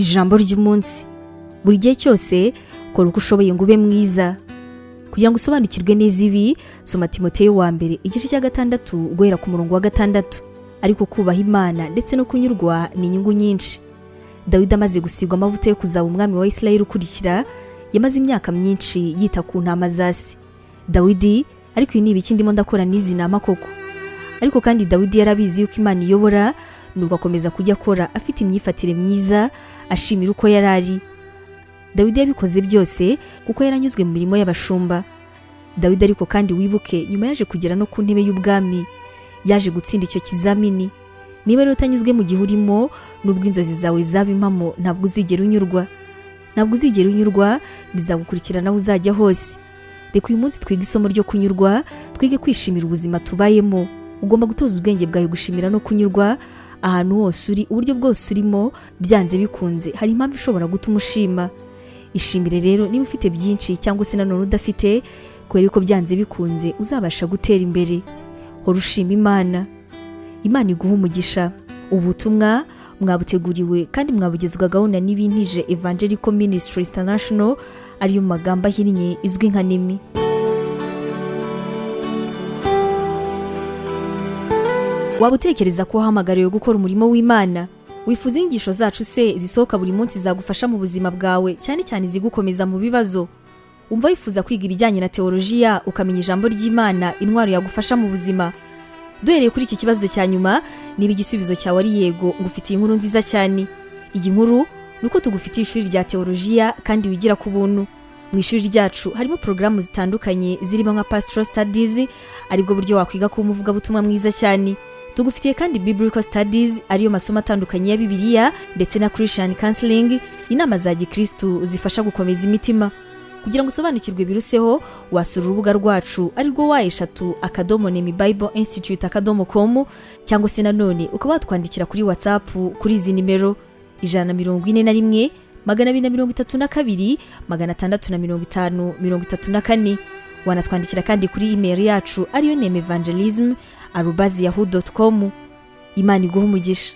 Ijambo ry'umunsi: buri gihe cyose kora uko ushoboye ngo ube mwiza. Kugira ngo usobanukirwe neza ibi, soma Timoteyo wa mbere igice cya 6 guhera ku murongo wa 6. Ariko kubaha Imana ndetse no kunyurwa ni inyungu nyinshi. Dawidi amaze gusigwa amavuta yo kuzaba umwami wa Isirayeli ukurikira, yamaze imyaka myinshi yita ku ntama za se. Dawidi: "Ariko ibi ni ibiki ndimo ndakora n'izi ntama koko?" Ariko kandi Dawidi yarabizi yuko Imana iyobora, nuko akomeza kujya akora afite imyifatire myiza, ashimira uko yari ari. Dawidi yabikoze byose kuko yaranyuzwe mu mirimo y'abashumba. Dawidi ariko kandi wibuke, nyuma yaje kugera no ku ntebe y'ubwami, yaje gutsinda icyo kizamini. Niba rero utanyuzwe mu gihe urimo, nubwo inzozi zawe zaba impamo, ntabwo uzigera unyurwa, ntabwo uzigera unyurwa, bizagukurikirana aho uzajya hose. Reka uyu munsi twige isomo ryo kunyurwa, twige kwishimira ubuzima tubayemo. Ugomba gutoza ubwenge bwawe gushimira no kunyurwa ahantu hose uri, uburyo bwose urimo. Byanze bikunze hari impamvu ishobora gutuma ushima. Ishimire rero niba ufite byinshi cyangwa se nanone udafite, kubera ko byanze bikunze uzabasha gutera imbere. Hora ushima Imana, Imana iguha umugisha. Ubutumwa mwabuteguriwe kandi mwabugezwagaho na Nibintije Evangelical Ministries International, ariyo mu magambo ahinnye izwi nka NEMI. Waba utekereza ko wahamagariwe gukora umurimo w'Imana? Wifuza inyigisho zacu se zisohoka buri munsi zagufasha mu buzima bwawe, cyane cyane izigukomeza mu bibazo? Umva wifuza kwiga ibijyanye na teolojiya, ukamenya ijambo ry'Imana, intwaro yagufasha mu buzima? Duhereye kuri iki kibazo cya nyuma, niba igisubizo cyawe ari yego, ngufitiye inkuru nziza cyane. Iyi nkuru ni uko tugufitiye ishuri rya teolojiya kandi wigira ku buntu. Mu ishuri ryacu harimo porogaramu zitandukanye zirimo nka Pastoral Studies, aribwo buryo wakwiga kuba umuvugabutumwa mwiza cyane. Tugufitiye kandi Biblical Studies, ariyo masomo atandukanye ya Bibiliya, ndetse na Christian Counseling, inama za gikristu zifasha gukomeza imitima. Kugira ngo usobanukirwe biruseho, wasura urubuga rwacu arirwo w, .nemibibleinstitute.com, cyangwa se nanone ukaba watwandikira kuri WhatsApp kuri izi nimero: 141 232 650 34. Wanatwandikira kandi kuri email yacu ariyo nemevangelism@yahoo.com. Imana iguha umugisha.